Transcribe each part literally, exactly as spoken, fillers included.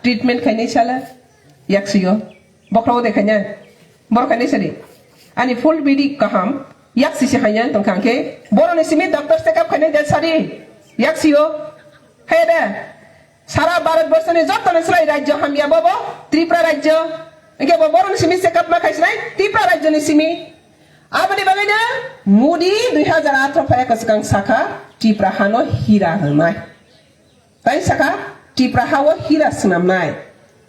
treatment khainai sala yaksio. Bokhro de khaina. Bor khainai sari. Ani full body kaham yaksi se khaina tong kha khe. Boroni simi doctor check up khainai de sari. Yaksio. Khaide. Sara Bharat borso ni joto ni slai rajyo hamya bobo Tripura rajyo. Engke bo boroni simi check up ma khaisnai Tripura rajyo ni simi. Aboni bagwi no Modi dui hazar atharo phaya kwchwkang sakha Tripura hano hira hwnai. Tai sakha Tripura ha o hira swnamnai.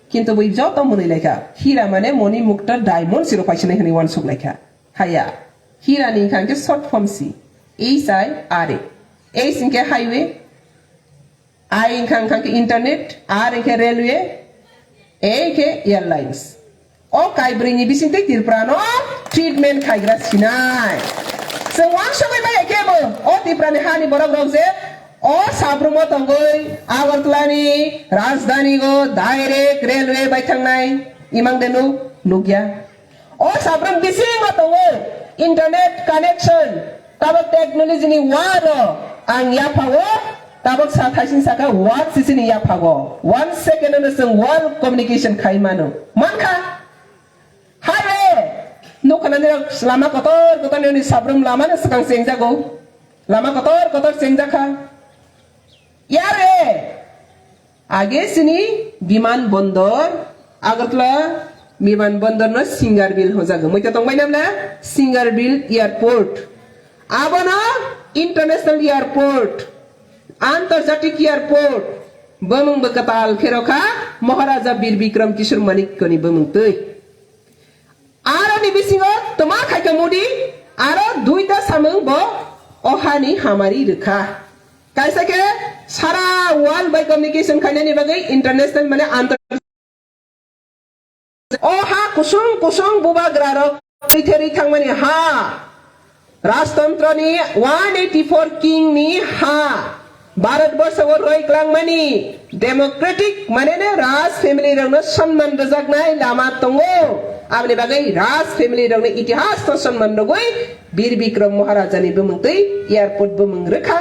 Kintu bui joto mwnwi laikha. Hira mane moni mukta diamond siro phaisinai hwnwi wansuk laikha. Haya. Hira ni hwnkha khe short form si. H I R A. H hwnkhe highway. I hwnkha hwnkha khe internet. R hwnkhe railway. A hwnkhe airlines. O kaibrwi ni bisingtwi Tripura no treatment khaigra sinai. Chwng wansugwi bai khe bo o Tripura ni hani borok rok je o sabrumo tongwi Agartala ni rajdhani go direct railway bai thangnai imang de nuk nukya. O sabrum bisingo tongo internet connection, tabok technology ni waro ang yaphago, tabok sa thaisin saka word sisini yaphago. One second no chwng world communication khai mano. Mankha? Hare! Nukha nani rok lama kotor kotor ni sabrum lama no swkang chengjago. Lama kotor kotor chengjakha. Yare! Age sini biman bondor, Agartala biman bondor no Singarbil hojago. Muita tongbai namla Singarbil airport. Abono international airport, antarjatik airport, bwmwng bwkatal kherokha Maharaja Bir Bikram Kishore Manikya ni bwmwng twi. Aroni bisingo twma khaikha Modi, aro duita samung bo o hani hamari rwkha. Kaisa khe sara world bai communication khainani bagwi international mane antar-, o ha kusung kusung bubagra rok twi therwi thangmani ha. Rajtantroni one eighty four king ni ha, Bharat borsa o roi klangmani democratic manene Raj family rokno sonman rwjaknai lama tongo. Aboni bagwi Raj family rokni itihas no sonman rwgwi Bir Bikram Maharaja ni bumung twi airport bumung rwkha.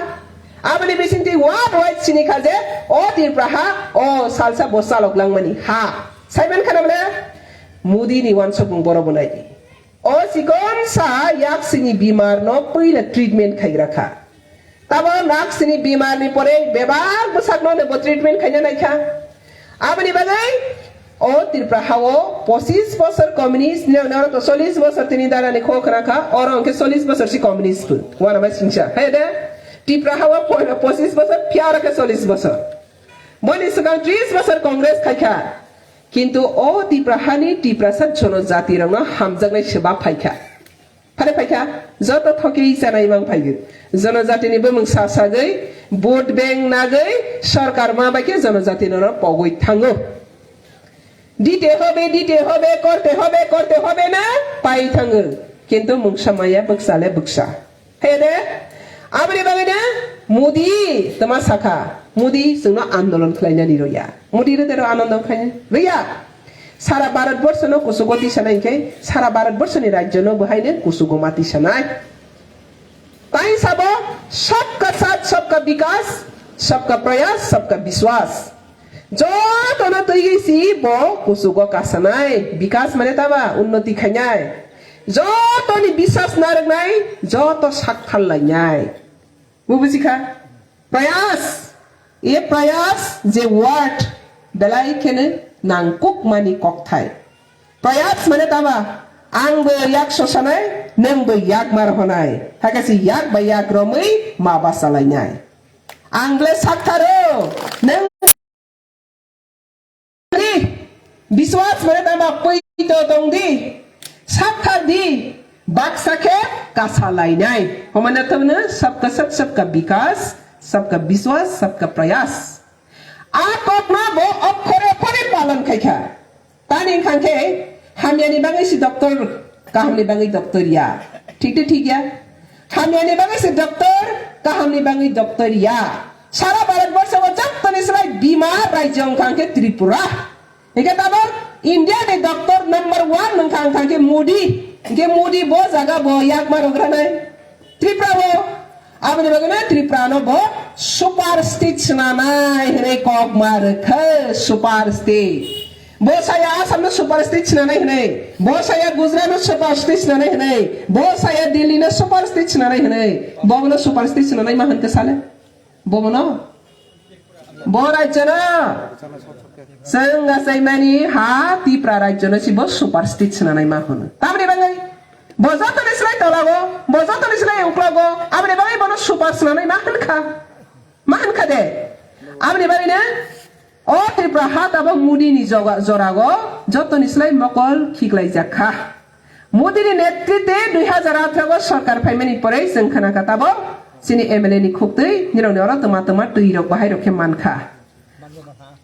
Aboni bisingtwi world wide sini kha je o Tripura ha o salsa bo chalok langmani ha. Saiman khana mane Modi ni wansukmung borok bo nai di. O chikon sa yaksini bimar no puila treatment khaigra kha. Tabo yaksini bimar ni pore bebak bwsak no bo treatment khaina nai kha. Aboni bagwi o Tripura ha o pochis bosor communist ni, ni oro to chollish bosor tini dara ni kho khna kha, oro hwnkhe chollish bosor si communist phu. Wana bai singsa. Hai de Tripura ha o po-, pochis bosor phiya oro khe chollish bosor. Boni swkang tris bosor Congress khai kha. Kintu o Tripura hani Tiprasa jonojati rokno hamjaknai se ba phai kha. Phare phai kha, joto thoki chanai mang phai gwi. Jonojati ni bumung sa sagwi, vote bank nagwi, sorkar ma bai khe jonojati no pogwi thango. Dite hobe, dite hobe, korte hobe, korte hobe na pai thango. Kintu mungsa maya bwksa le bwksa. He de, aboni bagwi na Modi tama sakha, Modi chwngno andolon khlainani roya. Modi ro tero andolon khlainani roya. Sara Bharat borsho no kusugo tisanai khe, sara Bharat borsho ni rajyo no bwhaino kusugo ma tisanai. Tai sabo, sabka saath, sabka vikas, sabka prayas, sabka biswas. Jotono twiwi si bo kuchugo kasanai, bikas mane taba unnoti khainai. Jotoni biswas narwknai, joto sakthar lainai. Bo buji kha? Prayas, e prayas je word belai kheno nangkukmani kokthai. Prayas mane taba, ang bo yak sosanai, nwng bo yak mar honai. Hakhe si yak bai yak romwi ma bachalainai. Ang ble saktharo, nwng di, biswas mane tama pui to tong di, sakthar di, baksa khe kasa lainai. Homana tongno sabka sab, sabka bikas, sabka biswas, sabka prayas. A kokno bo okhore okhore palon khai kha. Tani wngkha khe hamyani bagwi se doctor, kahamni bagwi doctor ya. Thik de thik ya? Hamyani bagwi se doctor, kahamni bagwi doctor ya. Sara Bharat borsho o jottoni slai bimar rajyo wngkha khe Tripura. Hingke tabok India ni doctor number one wngkha, wngkha khe Modi. Hingke Modi bo jaga bo yakma rogranai Tripura o. Aboni bagwi no Tripura no bo Super state swnanai hwnwi kok ma rwkha, super state. Bo saya Assam no super state swnanai hwnwi, bo saya Gujarat no super state swnanai hwnwi, bo saya Delhi no super state swnanai hwnwi, bo no super state swnanai ma hwnka sale? Bo no? Bo rajya no? Chwng achaimani ha Tipra rajya no si bo super state swnanai ma hwno. Tamni bagwi? Bo joto ni slai tolago, bo joto ni slai uklogo, aboni bagwi bono super swnanai ma hwnkha. Ma hwnkha de? Aboni bagwi ne? O Tripura ha tabok Modi ni joga-, jorago joto ni slai mokol khiklai jak kha. Modi ni netritwe dui hazar atharo o sorkar phaimani pore chwng khna kha tabok chini M L A ni khuktwi nirok ni oro twma twma twi rok bahai rok khe man kha.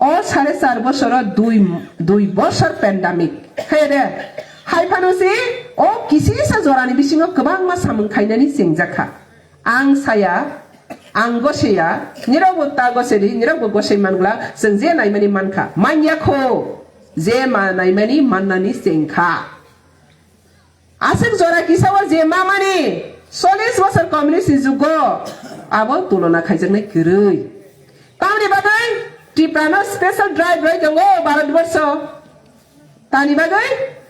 O sare char bosoro dui, dui bosor pandemic. Hai de, hai phano si o kisisa jorani bisingo kwbangma samung khainani chengjak kha. Ang saya, ang goseya, nirok bo ta gosedi, nirok bo gosei mangla, chwng je naimani mankha. Manya kho, je ma naimani mannani chengkha. Aswk jora kisa o je mamani chollish bosor communist ni jugo abo tulona khaijaknai kwrwi. Tamni bagwi Tripura no special drive rwi tongo Bharat Borsho. Tani bagwi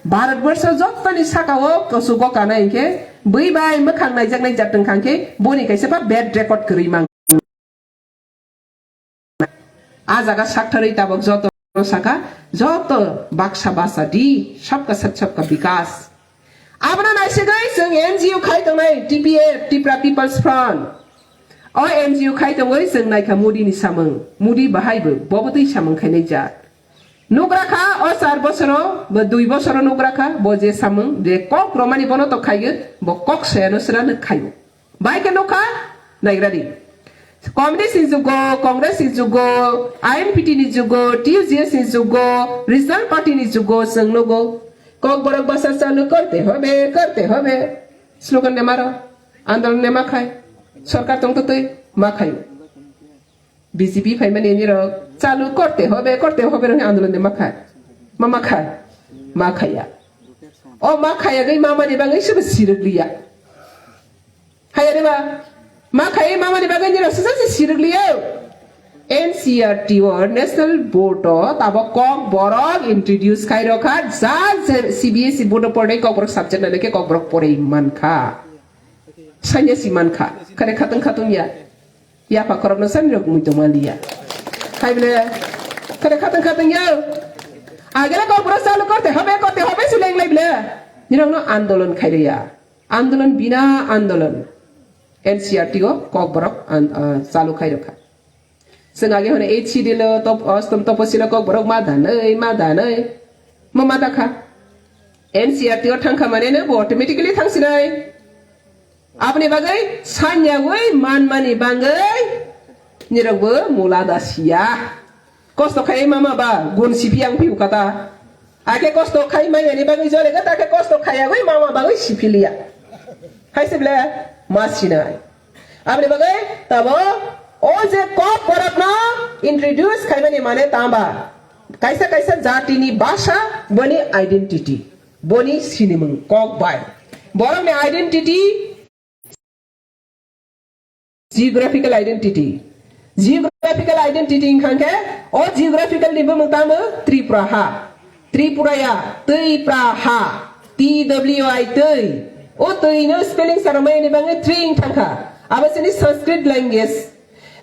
Bharat Borsho jottoni saka o kuchugo kanai hinkhe bwi bai mwkhang naijaknai jatwng khangkhe boni kaisa pha bad record kwrwi mang. A jaga saktharwi tabok joto saka, joto baksa basa di, sabka sat sabka bikas. Abono naisigwi chwng N G O khai tongnai T P F, Tripura People's Front. O N G O khai tongwi chwng naikha Modi ni samung, Modi bahai bo, bobo twi samung khainai jat. Nugra kha o char bosoro, bo dui bosoro nugra kha, bo je samung, je kok romani bono to khaiyo, bo kok sayano srano khaio. Bai khe nukha, naigradi. Communist ni jugo, Congress ni jugo, I N P T ni jugo, T U J S ni jugo, Regional Party ni jugo, chwng nugo. Kokborok basa chalu korte hobe, korte hobe. Slogan de maro, andolon de makhai. Sorkar tongtotwi makhai. B J P phaimani nirok chalu korte hobe, korte hobe rokni andolon de makhai. Ma makhai? Makhaiya. O makhaiya gwi mamani bagwi sebo sirikliya. Haya de ba? Ma khai ma mani bagwi nirok sasa se sirikliyo. N C E R T o National Board o tabok kokborok introduce khai rokha, ja je C B S E board o pornai kokborok subject nai khe kokborok porwi mankha. Sanya si mankha. Khare khatang khatang ya. Yapha korokno sani rok mui tongma liya. Hai bile. Khare khatang khatang ya. Agela kokborok chalu korte hobe, korte hobe si lenglai bile. Nirokno andolon khai riya. Andolon bina andolon. N C E R T o kokborok an-, ah, chalu khai rokha. Chwng age hwnwi H C D lo top, ostom toposilo kokborok ma danai, ma danai. Mo ma dakha. N C E R T o thangkha mane no bo automatically thangsinai. Aboni bagwi sanyagwi manmani bagwi nirokbo mula dasiya. Kosto khai mama ba gun sipi ang piu kata. Ake kosto khai maya ni bagwi jole kata, ake kosto khaya gwi mama bagwi sipiliya. Hai se ble ma sinai. Aboni bagwi tabo o je kok borok no introduce khaimani mane tamba. Kaisa kaisa jati ni basa boni identity, boni sinimung kok bai. Borok ni identity Geographical identity. Geographical identity wngkha khe, o geographical ni bumung tamo Tripura ha. Tripura ya, twi pra ha. T W I twi. O twi no spelling saramai ni bangwi twi wng thangkha. Abo sini Sanskrit language.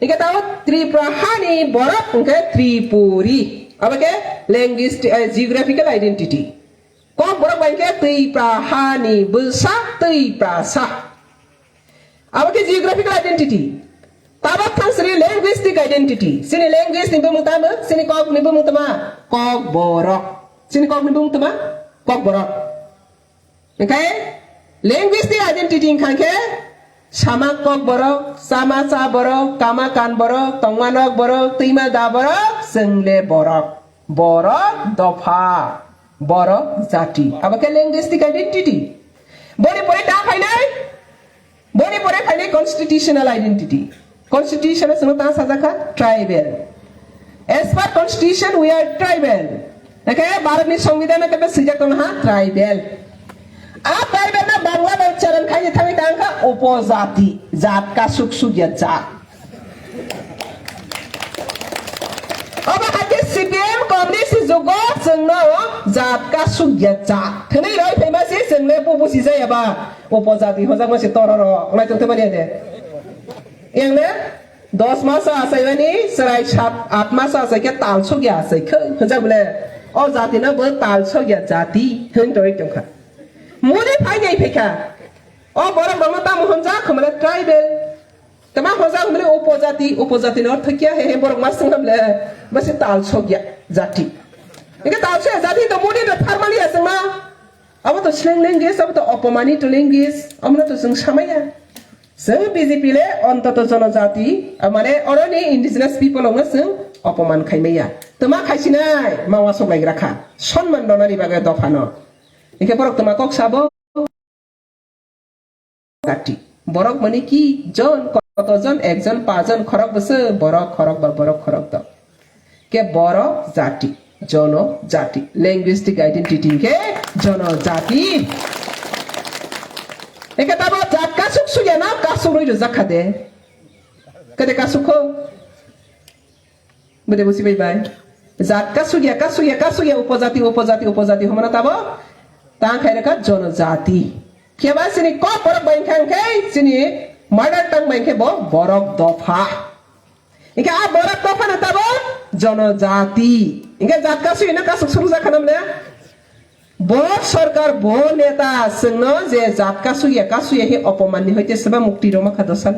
Hingke tamo Tripura ha ni borok hingke Tripuri. Abo ke language, eh, geographical identity. Kokborok bai khe twi pra ha ni bwsa twi pra sa. Abo khe geographical identity. Tabok thang sini linguistic identity. Sini language ni bumung tamo, sini kok ni bumung tama. Kokborok. Sini kok ni bumung tama. Kokborok. Hingkhe linguistic identity wngkha khe sama kokborok, sama cha borok, kama kan borok, tongma nok borok, twima da borok, chwngle borok. Borok dopha, borok jati. Abo khe linguistic identity. Boni pore ta phainai, boni pore phainai constitutional identity. Constitution o chwngno ta sajakha tribal. As per constitution, we are tribal. Hingkhe Bharat ni Songbidan o kebo swijak tongo ha tribal. A tribal no Bangla bai ucharon khaini thangwi ta wngkha upojati, jat kasuk sukya jat. jat kasuk ya jat. Thwnwi roi phaima se chwng le bubu si jaya ba. Upojati hojak ma se tororo. Nai tong thwmani de. Yang le dos masa achaimani chwrai sat at masa achai khe tal sogya achai khe hwnjak bole o jati no bo tal sogya jati hwn tongwi tongkha. Muni phainai phaikha. O borok rokno tamo hwnjak khumale tribal. Tama hwnjak khumale upojati, upojati no thokya he he borok ma swngnam le basi tal sogya jati. Ike tal sogya jati to muni no tharmani aswngma. Abo to slang language, abo to opomani to language, amo no to chwng samaya. Chwng B J P le ontoto jonojati, ah, mane oroni indigenous people rokno chwng opoman khaimaya. Twma khaisinai, mawa soklaigra kha. Sonman donani bagwi dophano. Hingke borok twma kok sabo. Jati. Borok mani ki jon, koto jon, ekjon, pajon, khorok bwswk, borok, khorok ba, borok, khorok do. Ke borok jati, jono jati, linguistic identity ke jono jati. Eke tabo jat kasuk suya na kasuk roi rojak kha de. Kede kasuk kho? Bede busi bai bai. Jat kasuk ya, kasuk ya, kasuk ya, upojati, upojati, upojati, homana tabo? Tang khai reka jono jati. Keba sini kok borok bai khai khai sini mother tongue bai khe bo borok dopha. Hingke a borok dophano tabo jonojati. Hingke jat kasui no kasuk surujak khanam le. Bo sorkar, bo neta chwngno je jat kasuya, kasuya he opoman ni hoite seba mukti roma kha dosal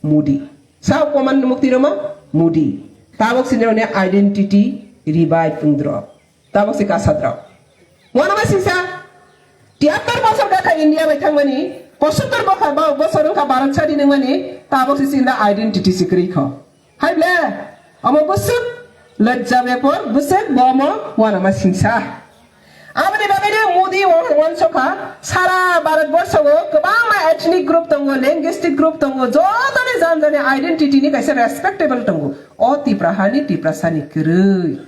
Modi. Sa opoman ni mukti roma Modi. Tabok sini roni identity revive wngdro. Tabok si kasadrok. Wanama singsa, tiyatar bosor kakha India bai thangmani, posottor bokha ba bosor wngkha Bharat sadi nangmani, tabok si sinda identity si kwrwi kho. Hai ble, omo bwswk lajja bepor, bwswk bo omo wanama singsa. Aboni bagwi no Modi wan-, wansokha, sara Bharat borsho o kwbangma ethnic group tongo, linguistic group tongo, jotoni jan jani identity ni kaisa respectable tongo. O Tipra hani, Tiprasa ni kwrwi.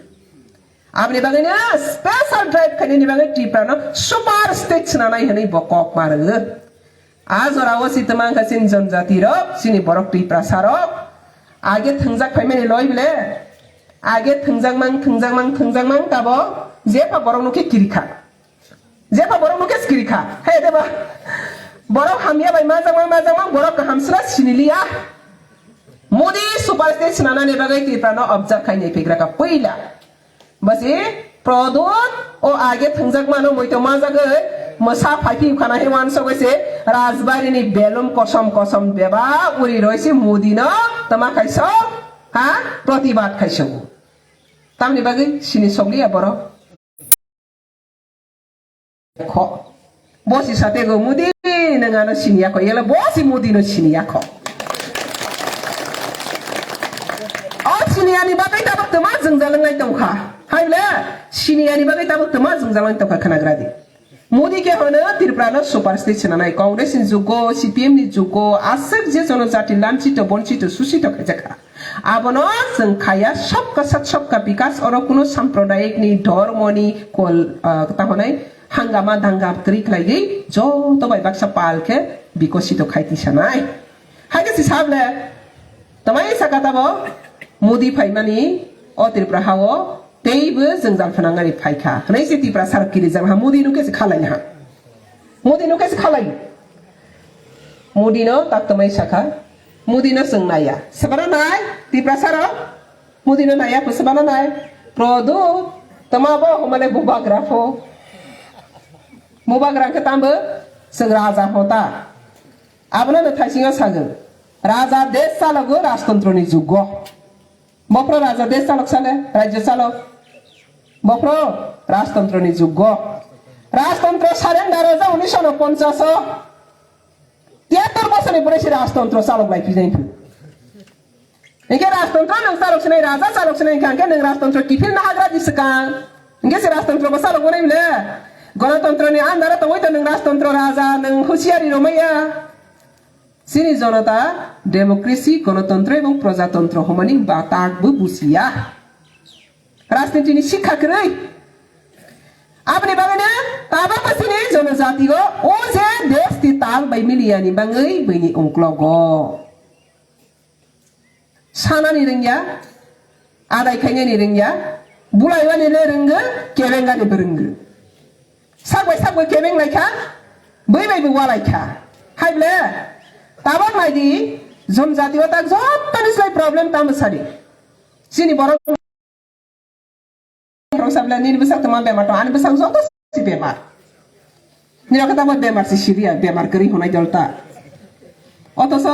Aboni bagwi no special drive khainani bagwi Tipra no super state swnanai hwnwi bo kok ma rwgo. A jora o si twmang kha chini jonjati rok, chini borok Tiprasa rok. Age thwngjak phaimani loi ble. Age thwngjak mang, thwngjak mang, thwngjak mang tabo jepha borok no khe kiri kha. Jepha borok no khe kiri kha. He deba. Borok hamya bai majak mang, majak mang, borok kaham sra siniliya. Modi super state swnanani bagwi Tipra no observe khainai phaikra kha puila. Basi, Prodot, o age thwngjak mano, muito majagwi, mwsa phaiphiyuk khana he wansogwi se, Rajbari ni belum kosom kosom bebak uri roi se Modi no tama khaisok, ha, protibad khaisok. Tamni bagwi sini sokliya borok. Kho. Bo si sate go Modi, nwng ano siniya kho. Yala bo si Modi no siniya kho. O siniya ni bagwi tabuk tama jwngjal wngnai tongkha. Hai le, siniya ni bagwi tabuk tama jwngjal wngnai tongkha khwnagra di. Modi khe hono Tripura no super state swnanai. Congress ni jugo, C P M ni jugo, aswk je jono jati lanchito, bonchito, suchito khaijakha. Abono chwng khaya, sabka sath sabka bikas, oro kuno sampradayik ni, dhormo ni, kol, ah, ta honai, hangama dangam kwrwi khlaigwi, joto bai baksa pal khe bikosito khai tisanai. Hai khe si sable, tamai saka tabo, Modi phaimani o Tripura hao, teibo jwngjal phnangani phaikha. Hwnwi se Tripura sarok kirijak ha, Modi no khe se khalai ha. Modi no khe se khalai. Modi no tak tamai sakha. Modi no chwng naiya. Sebana nai, Tripura sarok. Modi no naiya, sebana nai. Produ, tama bo homale bubagra pho. Bubagra khe tambo chwng raja hota. Abono no thaisingo sagwng. Raja desh chalogo rajtontro ni jugo. Bophro raja desh chalok sale, rajyo chalok. Bophro rajtontro ni jugo. Rajtontro surrender o ja unisho no ponchas o. Tiyator bosor ni pore se rajtontro chalok lai phi jai phu. Hingke rajtontro nwng chalok sinai, raja chalok sinai hingka hingke nwng rajtontro kiphil na hagra di swkang. Hingke se rajtontro bo chalok wnai bile. Gonotontro ni andaro tongoi to nwng rajtontro raja, nwng husiari romaya. Chini jonota democracy, gonotontro ebong projatontro hwnmani batak bo busiya. Rajniti ni sikha kwrwi. Aboni bagwino tabukbo chini jonojati o, o je desh ti tal bai miliya ni bagwi bini ungklogo. Sanani rwngya, adai khainani rwngya, bulaiwani le rwngwi, kebengani bo rwngwi. sak bai sak bai kebeng lai kha, bui bai bui walai kha. Hai ble, tabok nai di, jom jati o tak joto ni slai problem tamo sadi. Chini borok Borok sabla nini bwsak tongma bemar tong, ani bwsak joto si bemar. Nini khe tamo bemar si siriya, bemar kwrwi hwnwi dol ta. Otoso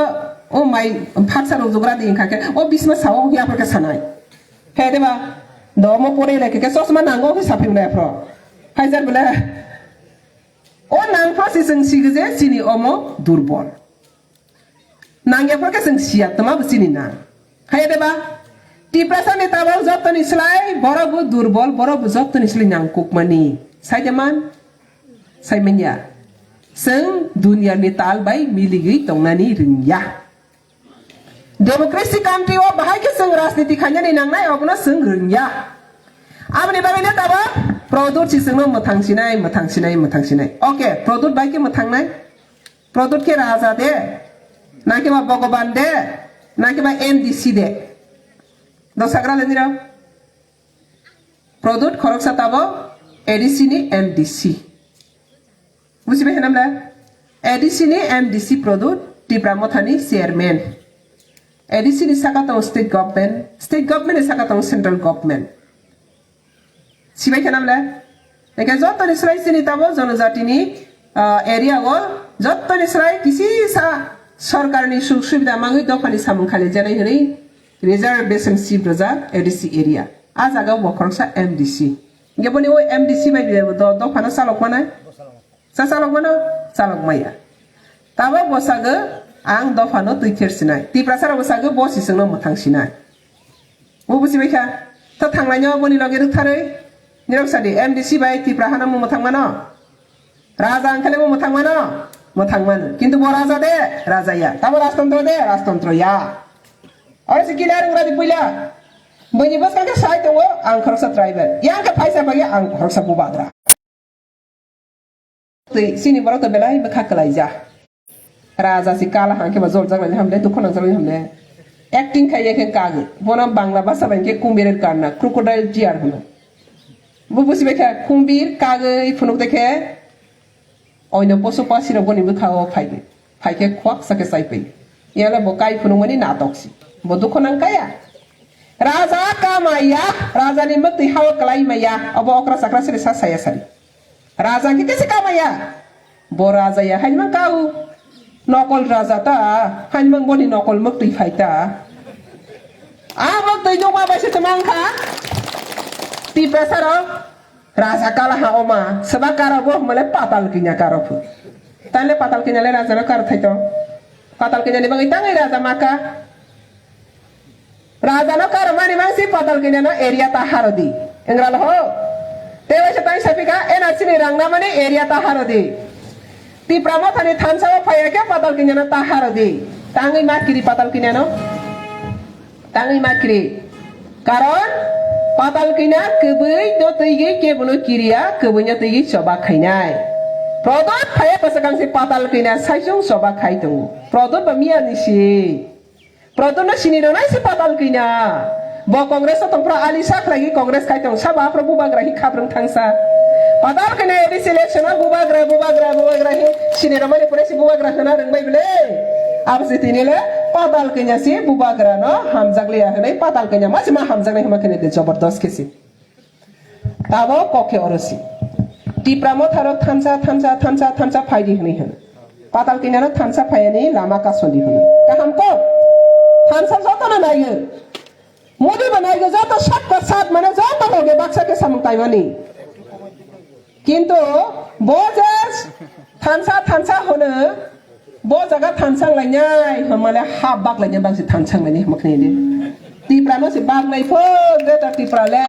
o mai phaksa rok jugra di wngkha khe, o bisma sao hiya phar khe sanai. Khe de ba, domo pore le khe chosma nango khe saphi mle phro. Hai jar bwle. O nang pha si chwng si gje chini omo durbol. Nangya phano khe chwng siya, tma bo chini nang. Hai de ba? Tiprasa ni tabok joto ni slai, borok bo durbol, borok bo joto ni slai nangkukmani. Sai de man? Sai manya. Chwng dunia ni tal bai miligwi tongnani rwngya. Democracy country o bahai khe chwng rajniti khainani nangnai, obono chwng rwngya. Aboni bagwi no tabok Pradyot si chwngno mwthang sinai, mwthang sinai, mwthang sinai. Okay, Pradyot bai khe mwthangnai. Pradyot khe raja de, na khe ba Bhogoban de, na khe ba M D C de. Dosagra le nirok. Pradyot khoroksa tabo A D C ni M D C. Bujibai hwnam le? A D C ni M D C Pradyot Tipra Motha ni chairman. A D C ni saka tongo state government, state government ni saka tongo central government. Sibai khe namle? Eke joto ni slai chini tabo jonojati ni, ah, area o joto ni slai kisi sa sorkar ni suk subida mangwi dopha ni samung khali janai hwnwi reservation seat rwjak A D C area. A jaga o bo khoroksa M D C. Hingke boni o M D C bai bo do-, dopha no chalok manai? Sa chalok mano? Chalok maya. Tabok bo sago ang dopha no twi ther sinai. Tiprasa rok bo sago bo si chwngno mwthang sinai. Bo bujibai kha. To thanglai no boni loge rwktharwi. Nirok sadi M D C bai Tipra hano mwthang mano. Raja ang khe bo mwthang mano. Mwthang mano. Kintu bo raja de, raja ya. Tabo rajtontro de, rajtontro ya. Oro si kila rung radi puila. Bini bwskang khe sai tongo ang khoroksa tribal. Yang khe phaisa bai ang khoroksa bubagra. Twi, chini borok to belai bwkha kwlaija. Raja si kala hang khe ba joljak nai hamle, dukhu nangjak nai hamle. Acting khai ya khe kagwi. Bono Bangla bhasha bai khe kumbirer kanna, crocodile tear hwno. Bo bujibai kha kumbir kagwi phunuk de khe oino posu pasi rok boni bwkha o phai de. Phai khe khwak sa khe chai pai. Yale bo kai phunukmani natok si. Bo dukhu nang kaya. Raja kamaya, raja ni mwktwi hao kwlai maya. Obo okra chakra siri sa saya sari. Raja khe kesi kamaya. Bo raja ya haino kau. Nokol raja ta, haino boni nokol mwktwi phai ta. A mwktwi nokma bai se twmang kha. Tiprasa rok raja kala ha oma, seba karo bo hmale patal kinya karo phu. Tale patal kinya le raja no kar thai to. Patal kinya ni bagwi tangai raja maka. Raja no karmani mangsi patal kinya no area ta harodi. Engra lo ho. Tewa se tang sapika N R C ni rang namani area ta harodi. Tipra Motha ni thansa o phaya khe patal kinya no ta harodi. Tangwi ma kiri patal kinya no. Tangwi ma kiri. Karon patal kinya kwbwi no twi gwi kebo no kiriya, kwbwi no twi gwi choba khainai. Prodot phaya kwchakang se patal kinya saisung choba khai tongo. Prodot ba miya ni si. Proton no sini rwnai se patal kina. Bo Congress o tongphra ali sakhlai Congress khai tong sabo aphro bubagra hi khaprwng thangsa. Patal kina A D C election o bubagra, bubagra, bubagra hi sini rwmani pore se bubagra hwna rwngbai bwle. Abo se tini le patal kina se bubagra no hamjak liya hwnwi patal kina ma se ma hamjaknai hwnma khene de jobordos khe se. Tabo kok khe oro si. Tipra Motha rok thansa, thansa, thansa, thansa phai di hwnwi hwn. Patal Kanya no thansa phai ani lama kason di hwn. Kaham kok. Thansa joto no naiyo. Modi bo naiyo joto sat ko sat mane joto loge baksa khe samung taimani. Kintu bo je thansa, thansa hono, bo jaga thansa lainai, hwnmale ha bak lainai bak si thansa lainai hwnma khne de. Tipra no si bak nai pho, Greater Tipra le.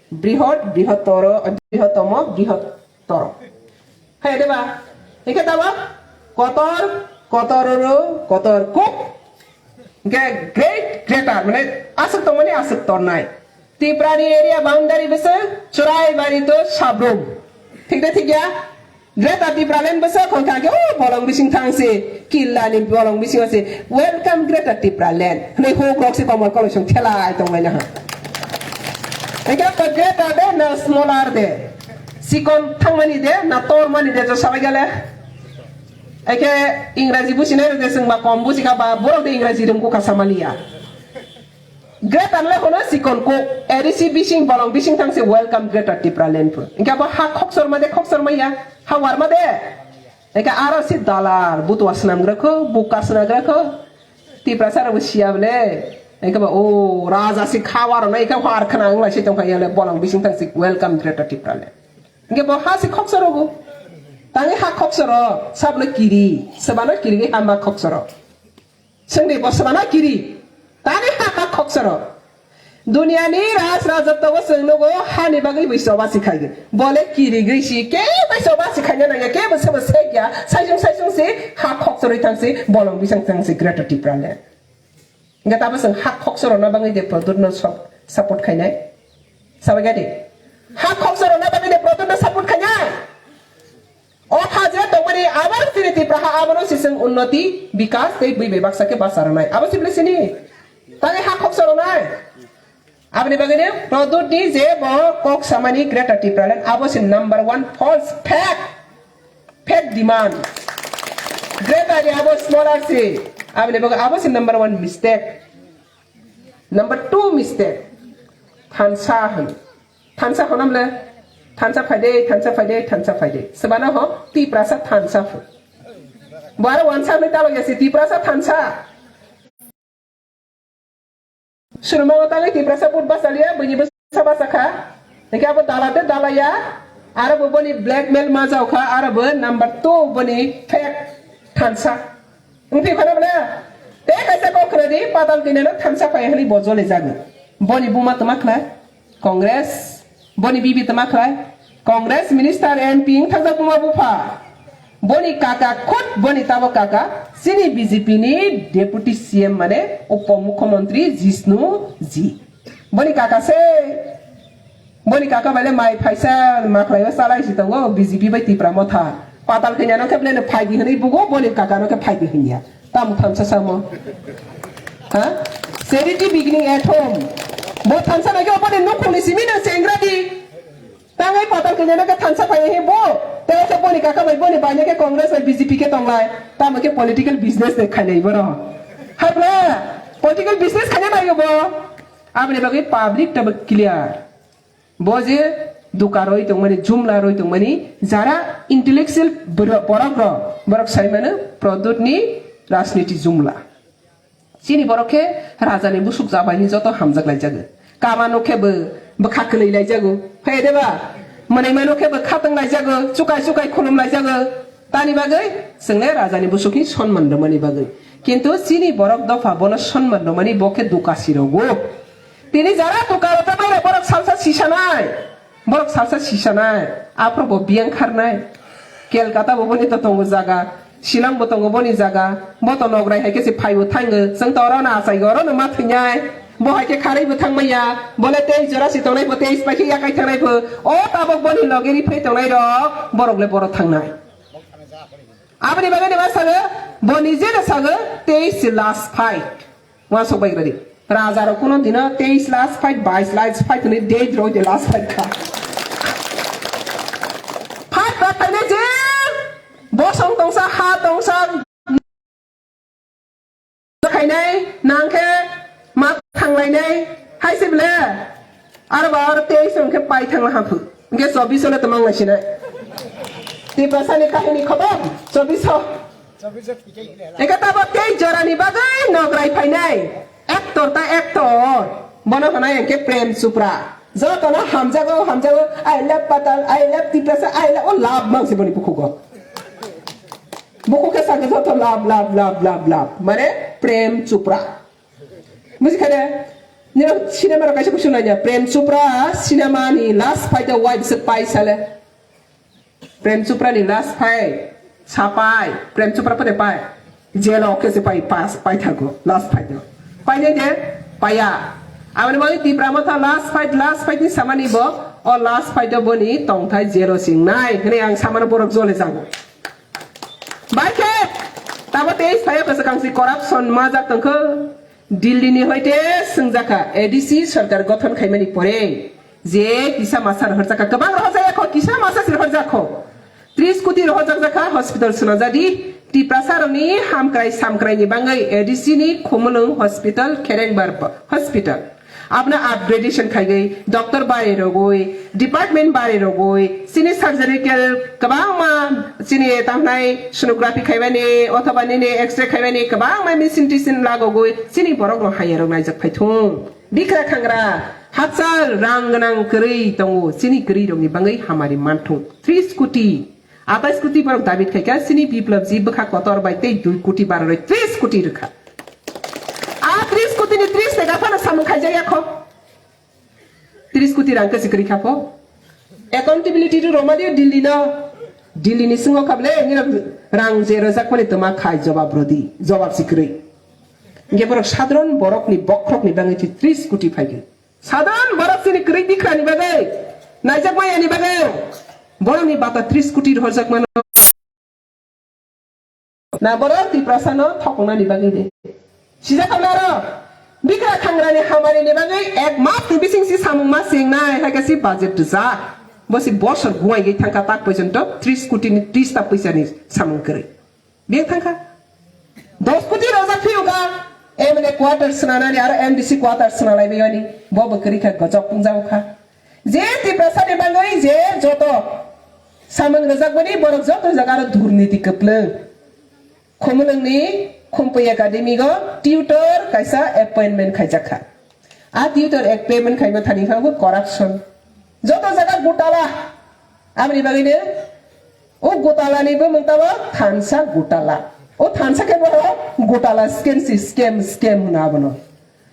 Brihot, brihotoro, brihottomo, brihottor. Hai de ba? Eke tabo? Kotor, kotororo, kotor kuk. Ge-, great, greater, mane aswk tongmani aswk tornai. Tipra ni area boundary bwswk Churaibari to Sabrum. Thik de thik ya? Greater Tipraland bwswk hwn kha khe, o bolong bising thang se, killa ni bolong bising se, "Welcome Greater Tipraland" hwnwi huk rok se komor koloi song khelai tong lai na ha. Eke pa greater de na smaller de. Sikon thangmani de na tormani de to sabai gale. Eke Ingraji businai de sengba kom busi ka ba borok de Ingraji rung ko ka samaliya. Greater le hono sikon ko A D C bising bolong bising thang se welcome Greater Tipraland pu. Eke pa ha khoksor ma de khoksor ma ya. Ha war ma de. Eke aro si dalar butua snam gra ko buka snam gra ko. Tiprasa rok siya bole. Eke ba o raja si khawa rok na eke har khana ang lai si tong kha yale bolong bising thang si welcome Greater Tipraland. Hingke bo ha se khoksorogo. Tangi ha khoksoro, sabno kiri, sebano kiri ha ma khoksoro. Sengdi bo sebano kiri. Tangi ha ha khoksoro. Duniani raj rajotwo bo chwng nugo hani bagwi bai choba si khaigwi. Bole kirigwi si ke bai choba si khaina nangya ke bo sebo sekya saisung saisung si ha khoksoroi thang si bolong bisang thang si Greater Tipraland. Hingke tabo chwng hak khoksorokna bagwi de Pradyutno sop-, support khainai. Sabai gadi. Hak khoksorokna bagwi de Pradyutno support khainai. O ha je tongmani abar chini Tipra ha abono si chwng unnoti, bikas tei bui bai baksa khe basa rwnai. Abo si bwle sini. Tani hak khoksoroknai. Aboni bagwi de Pradyutni je bo kok samani Greater Tipraland abo si number one false fake. Fake demand. Greater ni abo smaller si. Aboni bagwi abo si number one mistake. Number two mistake. Thansa hwn. Thansa hwn amle. Thansa phaide, thansa phaide, thansa phaide. Sebana ho, Tiprasa thansa hwn. Bo aro wansa hwnwi talo yasi, Tiprasa thansa. Suruma o tangwi Tiprasa vote basa liya, buini bwsa basa kha. Hingke abo dala de dala ya, aro bo boni blackmail ma jao kha, aro bo number two boni fake thansa. Wngpi phano bole, te kaisa kok khna di, patal kini no thansa phai hwnwi bo jole jago. Boni buma tma khlai? Congress, boni bibi tma khlai? Congress minister M P wng thajak buma bupha. Boni kaka khut boni tabo kaka, chini B J P ni deputy C M mane upo mukhyamantri Jishnu ji. Boni kaka se, boni kaka bai le mai phaisa ma khlai o chalai si tongo B J P bai Tipra Motha. Patal kanya no khe bole no phai di hwnwi bugo, boni kaka no khe phai di hwnya. Tamo thansa samo. Ha? Charity beginning at home. Bo thansa nai khe boni nukhung ni simi no chengra di. Tangai patal kanya no khe thansa phai he bo. Tei khe boni kaka bai boni bai no khe Congress bai B J P khe tonglai. Tamo khe political business de khainai boro. Habla political business khainai bai bo. Aboni bagwi public ta clear. Bo je duka roi tongmani, jumla roi tongmani, jara intellectual boro-, borok rok, borok sai mano Pradyut ni rajniti jumla. Chini borok khe raja ni busuk jabai ni joto hamjak lai jago. Kama no khe bo bwkha kwlwi lai jago. Phai de ba? Mwnai mano khe bwkha tong lai jago, chukai chukai khulum lai jago. Tani bagwi chwngle raja ni busuk ni sonman rwmani bagwi. Kintu chini borok dopha bono sonman rwmani bo khe duka si rogo. Tini jara tukaro ta bai borok salsa sisanai. Borok salsa sisanai. Aphro bo biyang kharnai. Kolkata bo boni to tongo jaga. Shillong bo tongo boni jaga. Bo to nograi hai khe se phaibo thango. Chwng to oro no achai oro no ma thwinyai. Bo hai khe kharwi bo thangmaya. Bole tei jora si tongnai bo tei pai khe yakai thangnai bo. O tabok boni loge ri phai tongnai rok. Borok le boro thangnai. Aboni bagwi ni ma sago. Bo nije no sago. Tei se last fight. Uansuk bai radi. Raja rok kuno dino teis last fight, bais last fight hwnwi date roi de last fight kha. Fight ba phaina je bosong tongsa, ha tongsa, khainai, nangkhe ma thanglainai, hai se bele. Aro ba aro teis hwnkhe pai thangna haphu. Hwnkhe chobbish le twmang lai sinai. Tiprasani kahini khobor, chobbish. Eka tabo tei jorani bagwi nograi phainai. Actor ta actor. Bono hwnai hwnkhe Prem Chopra. Jotono hamjago, hamjago. I love Patal, I love Tiprasa, I love, o love mangsi boni bukhugo. Bukhuk khe sakhe joto love, love, love, love, love. Mane Prem Chopra. Buji khade, nino cinema rok kaisa kusu nanya. Prem Chopra cinema ni last fight o wai bisik pai sale. Prem Chopra ni last fight, sapai, Prem Chopra pade pai, jail o khe se pai, pass, pai thago, last fight o. Pai nai de, paiya. Aboni bagwi Tipra Motha last fight, last fight ni samani bo, o last fight o boni tongthai jail o singnai, hwnwi ang samano borok jole jago. Bai khe, tabo tei sayo kwchwkang si corruption majak tongkho. Delhi ni hoite swngjakha, A D C sarkar gothon khaimani pore. Je kisa masa rohorjak kha, kwbang rohorjak ya kho, kisa masa se rohorjak kho. Tris koti rohorjak jak kha, hospital swnajadi. Tiprasa rokni hamkrai samkrai ni bangwi A D C ni Khumulwng hospital, Kherengbar hospital. Abna upgradation khaigwi, doctor bari rogwi, department bari rogwi, chini surgical kwbangma chini tamhnai sonography khaimani, othoba nini X-ray khaimani kwbangma machine tisin lagogwi, chini borok rok hamya rok naijak phaithung. Bikra khangra, hakchal rang gwnang kwrwi tongo, chini kwrwi rokni bangwi hamari manthung. Tris koti, atais koti borok dabi khaikha, chini Biplab ji bwkha kotor bai tei dui koti baroroi tris koti rwkha. A tris koti ni tris tega phano samung khaijak ya kho. Tris koti rang kwsi kwrwi kha pho. Accountability rw rwma di Delhi no. Delhi ni singo kha bole, nini rang je rwjak mani twma khai jobab rwdi, jobab si kwrwi. Hingke borok sadharon borok ni bokhorok ni bangwi si tris koti phaikhe. Sadharon borok chini kwrwi bikra ni bagwi, naijak maya ni bagwi, borok ni bata tris koti rohorjak mano. Na borok Tiprasa no thokna ni bagwi de. Sijak kha naro. Bikra khangra ni hamari ni bagwi ek mas ni bising si samung ma sing nai, hai khe si budget rwjak. Bo si bosor guai gwi thangkha tak poichonto tris koti ni tris ta poisa ni samung kwrwi. Beng thangkha. Dos koti rojak phiyo kha. M L A quarter swnanani aro M D C quarter swnalai bayani. Bo bo kwrwi kha gojok pungjak kha. Je Tiprasa ni bagwi je joto samung rwjak bani borok joto jaga aro durniti kwplwng. Khumulwngni Khumpui Academy go tutor kaisa appointment khaijak kha. A tutor appointment khaima thani kha bo corruption. Joto jaga gotala. Aboni bagwi no o gotala ni bumung tamo thansa gotala. O thansa khe bo gotala scam si scam scam hwna abono.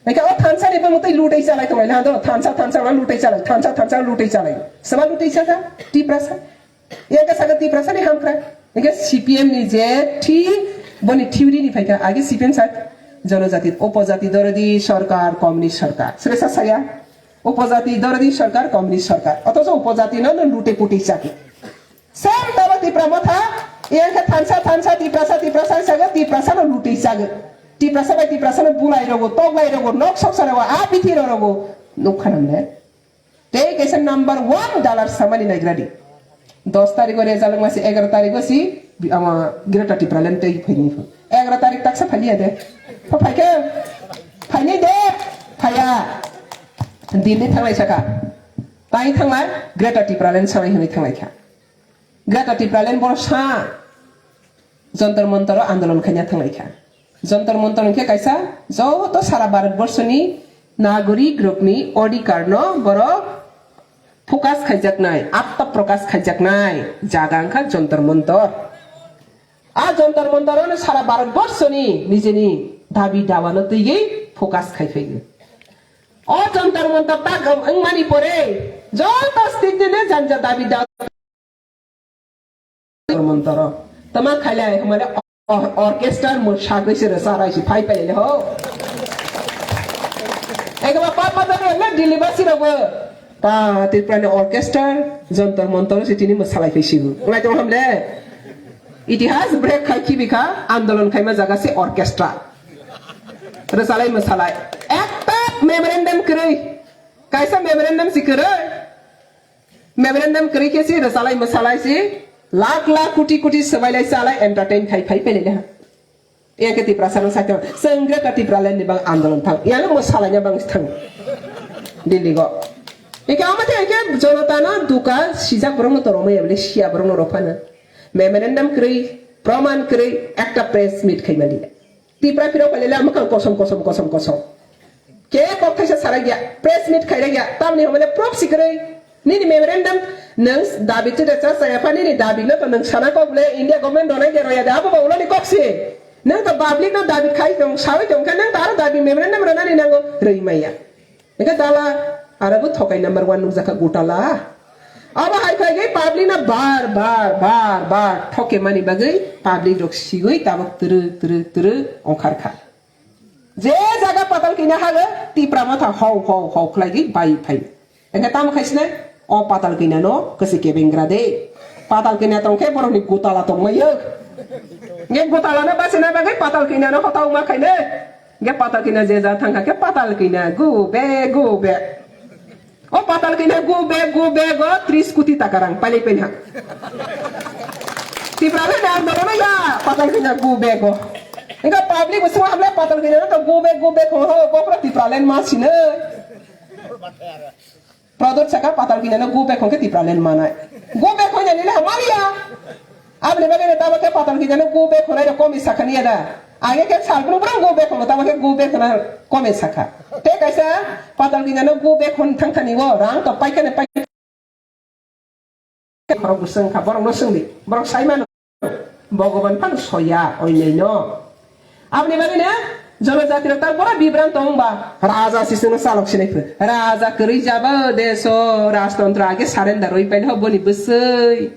Hingke o thansa ni bumung tei lutei chalai tonglai na do thansa thansa hwna lutei chalai thansa thansa lutei chalai. Sema lutei chaka Tiprasa. Yang ka saka Tiprasa ni hamkra. Hingke C P M ni je thi boni theory ni phaikha age C P M sa jonojati upojati dorodi sorkar communist sorkar. Sere sa saya. Upojati dorodi sorkar, communist sorkar. Othocho upojati no, no lute pute chakhe. Same tabo Tipra Motha, yang khe thansa, thansa, Tiprasa, Tiprasa, sago, Tiprasa no lute chakhe. Tiprasa bai Tiprasa no bulai rogo, toglai rogo, nok soksa rogo, a bithi rogo. Nukha nang le. Tei kaisa number one dalar samani naigradi. Dos tarikh o result wngma se egaroh tarikh o si ama Greater Tipraland tei phaini pho. Egaroh tarikh taksa phaliya de. Pho phaikhe? Phaini de. Phaya. Delhi thanglai saka. Tai thangma Greater Tipraland sanai hwnwi thanglai kha. Greater Tipraland boro sa. Jantar Mantar o andolon khaina thanglai kha. Jantar Mantar hwnkhe kaisa joto sara Bharat borsoni nagorik rokni odhikar no borok focus khaijaknai, atma prokash khaijaknai jaga wngkha Jantar Mantar. A Jantar Mantar ano sara Bharat borsoni nijeni dabi dawa no twiwi focus khai phaigo. O Jantar Mantar tak wngmani pore joto state ni janja dabi dawa Montoro. Tama khailai hwnmale or-, orchestra mo sagwi se rwcha rai si phai pailai ho. Ekaba pa pa da le Delhi basi rogo. Pa Tripura ni orchestra Jantar Mantar si tini mo salai phai sigo. Ngai tong hamle. Itihas break khai khibi kha andolon khaima jaga se orchestra. Rwchalai mo salai. Ekta memorandum kwrwi. Kaisa memorandum si kwrwi. Memorandum kwrwi khe si rwchalai mwsalai si lakh lakh koti koti swbailai chalai entertain khai phai pele leha. Yang khe Tiprasa no sakhe chwng Greater Tipraland ni bang andolon thang. Yang mwsalaina bang thang. Delhi go. Ike ama the ike jonota no duka sijak borok no toro maya bole siya borok no rophana. Memorandum kwrwi, praman kwrwi, ekta press meet khai mali. Tipra phirok bai le mwkhang kosom, kosom, kosom, kosom. Ke kok thaisa sarai ya, press meet khai ya, tamni hwnmale proof si kwrwi. Nini memorandum, nwng dabi twi rwcha chaya pha, nini dabi no to nwng sana kok le India government ronai de roya de, abo ba ulani kok si. Nwng to public no dabi khai tong, sawi tong khe, nwng to aro dabi memorandum rwnani nango, rwi maya. Hingke dala, aro bo thokai number one nukjakha gotala. Abo hai khlai khe public no bar, bar, bar, bar thoke mani bagwi public rok sigwi tabuk twrwk, twrwk, twrwk ongkhar kha. Je jaga patal kina hago, Tipra Motha hau, hau, hau khlai gwi bai phai. Hingke tamo khai sinai, o patal kina no kwsi kebengra de. Patal kina tong khe borok ni gotala tong mai yo. Hingke gotala no bachina bagwi patal kina no hotau ma khai le. Hingke patal kina je ja thang kha khe patal kina go be, go be. O Patal Kanya go back, go back o tris koti taka rang pailai paina. Tipraland ni andolon o ya Patal Kanya go back o. Engkha public bo swngo hamle Patal Kanya no to go back, go back ho, ho, bokra Tipraland ma sino. Prodot saka Patal Kanya no go back hongke Tipraland manai. Go back hoina nile hamaliya. Aboni bagwi no tamo khe Patal Kanya no go back honai rok komi sakha niya da. Age khe sal brum brum go back hono tamo khe go back hona komi sakha. Te kaisa Patal Kanya no go back hon thang thani o rang to paikha ne paikha. Borok bo swng kha, borok no swng di. Borok sai mano. Bhogoban phano soya, oinai no. Aboni bagwi no, jonojati rok ta bora bibranto wng ba, raja si swngno chalok sinai phuru. Raja kwrwi jabo deso, rajtontro age surrender oi paino boni bwswi.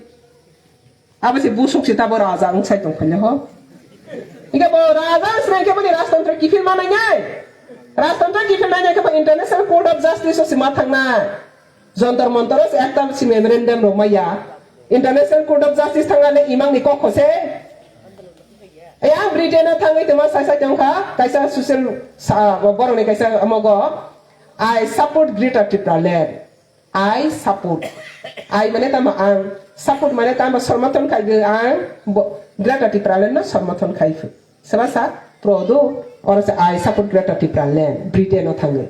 Abo se busuk se tabo raja wng sai tong phai ho. Hingke bo raja wng sinai khe boni rajtontro kiphil manai nai. Rajtontro kiphil nai nai khe bo International Court of Justice o se ma thang nai. Jontor Montor o se ekta si memorandum rok maya. International Court of Justice thangna le imang ni kok khose. Yang Britain o thangwi tongma sai sai tongkha kaisa social sa borok ni kaisa amogo, "I support Greater Tipraland." I support. I mane tamo ang. Support mane tamo somorthon khai ang. Greater Tipraland no somorthon khai. Seba sa, Produ, oro se I support Greater Tipraland, Britain o thangwi.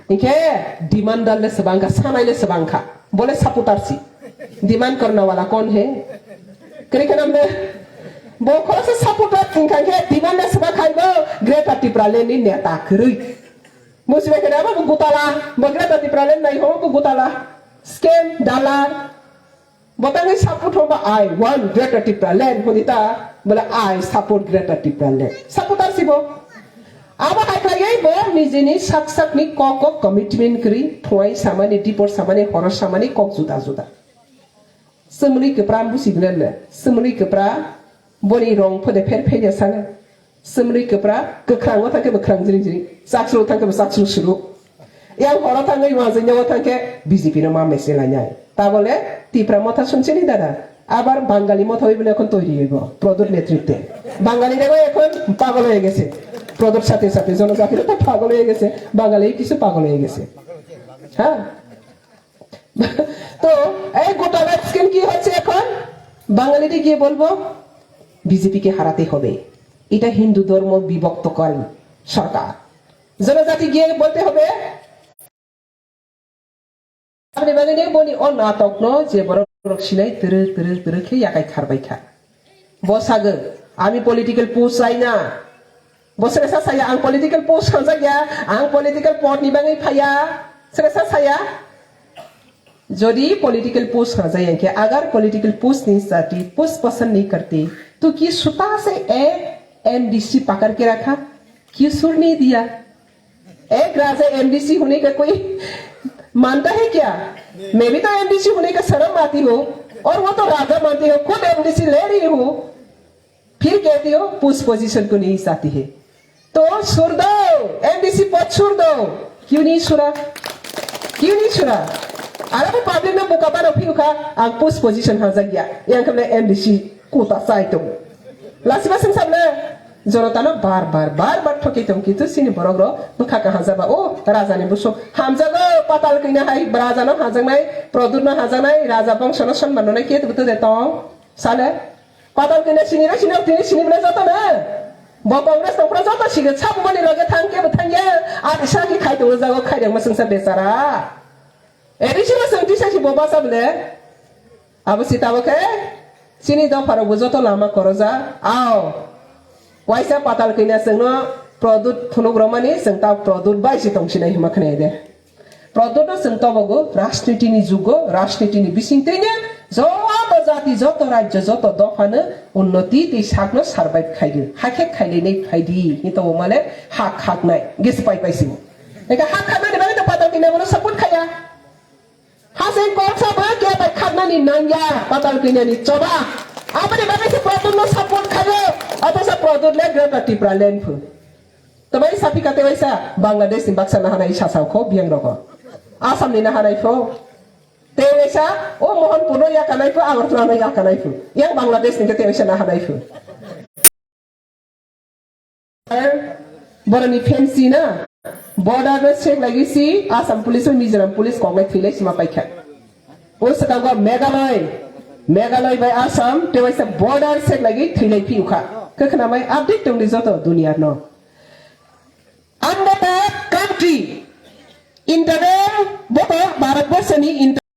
Hingke demand le sebangkha, sanai le sebangkha. Bole supporter si. Demand karne wala kon he? Kri khe namde? Bo khoroksa supporter wngkha khe demand le sebang khai bo Greater Tipraland ni neta kwrwi. Musibai khe abo bo gutala, bo Greater Tipraland nai ho bo gutala. Scam, dalar. Bo tangwi support hwnba, "I want Greater Tipraland," hwnwi ta, bole, "I support Greater Tipraland." Supporter si bo. Abo hai khlaiwi bo nijini sak sakni kok kok commitment kwrwi, phuai samani, dipor samani, horo samani, kok juda juda. Chwmwlwi kwpra busi gwnale, chwmwlwi kwpra boni rong phode pher pher ya sana. Chwmwlwi kwpra, kwkhrango thangkhe bo kwkhwrang jring jring, chaksro thangkhe bo chaksro suru. Yang horo thangwi wanjwi nyago thangkhe B J P no ma mese lainai. Tabole Tipra motha sumsini dada. Abar Bangali motha oi bole ekhon toiri oibo, Prodot netrite. Bangali rego ekhon pagol oye gese. Prodot sathe sathe jonojati rego pagol oye gese. Bangali kisu pagol oye gese. Ha? তো এই গোটা life scheme কি হচ্ছে এখন? বাঙালিরা গিয়ে বলবো বিজেপিকে হারাতে হবে, এটা হিন্দু ধর্ম বিভক্তকারী সরকার। জনজাতি গিয়ে বলতে হবে, আপনি বাঙালি বলি ও নাটক ন যে বড় বড় সিলাই তেরে তেরে তেরে খেয়ে একাই খারবাই খা। বসাগো, আমি পলিটিক্যাল পোস্ট চাই না। Bo sresa saya ang political post khanjak ya, ang political pod ni bagwi phaiya, sresa saya. Jodi political post khanjak ya khe, agar political post nahi chahte, post pasand nahi karte, to ki suta se ek M D C pakar ke rakha? Kyun sur nahi diya? Ek raja M D C hone ka koi manta hai kya? Main bhi to M D C hone ka sharam aati ho, aur wo to raja mante ho, khud M D C le rahi ho. फिर कहती हो push position को नहीं चाहती है। तो सुर दो, एमडीसी पद सुर दो। क्यों नहीं सुरा? क्यों नहीं सुरा? Ara bo public no buka bano phiu kha, ang post position hajak ya. Yang khamle M D C kota chai tongo. Lasiba sing sabna jonota no bar bar, bar bar thoki tong kintu sini borok rok bwkha kaham jaba. O raja ni busuk hamjago, patal kina hai raja no hajaknai, Produt no hajaknai, raja bongso no sonman no nai ke tu de tong. Sale? Patal kina sini re sini, tini sini bole joto na. Bo Congress tongphra joto sini, sabo mani loge thang ke bo thang ya. Ati saki khai tongo jago khai dengma sengsa bechara. Eri sini sengti saki bo basa bole. Abo si tabo khe sini dopha rok bo joto lama koroja. Ao. Waisa patal kina sengno Produt phunuk romani seng ta Produt bai si tong sinai hima khnai de. Prodotno chwng tobogo rajnitini jugo, rajnitini bisingtwino joto jati, joto rajyo, joto dophano unnoti tei sakno survive khaidi. Hakhe khailainai phaidi, hinwi tongo male hak haknai. Gesi pai pai simo. Eka hak haknani bagwi to patal kina bono support khaya. Hasing kok sabo khe bai khaknani nangya, patal kinani choba. Aboni bagwi se Prodotno support khayo. Obosa Prodot le Greater Tipraland phu. Tamai saphi kate waisa Bangladesh ni baksa nahanai sasao kho biyang roko. Assam ni nahanai pho. Te waisa o Mohanpur no yakanai pho, Agartala no yakanai pho. Yang Bangladesh ni kate waisa nahanai pho. Boroni fancy na. Border no sek lagi si Assam police o Mizoram police kok lai thwi lai sima paikha. O swkango Meghalaya, Meghalaya bai Assam tei waisa border sek lagi thwi lai phi ukha. Kwkhna mai update tong di joto dunia no. Anda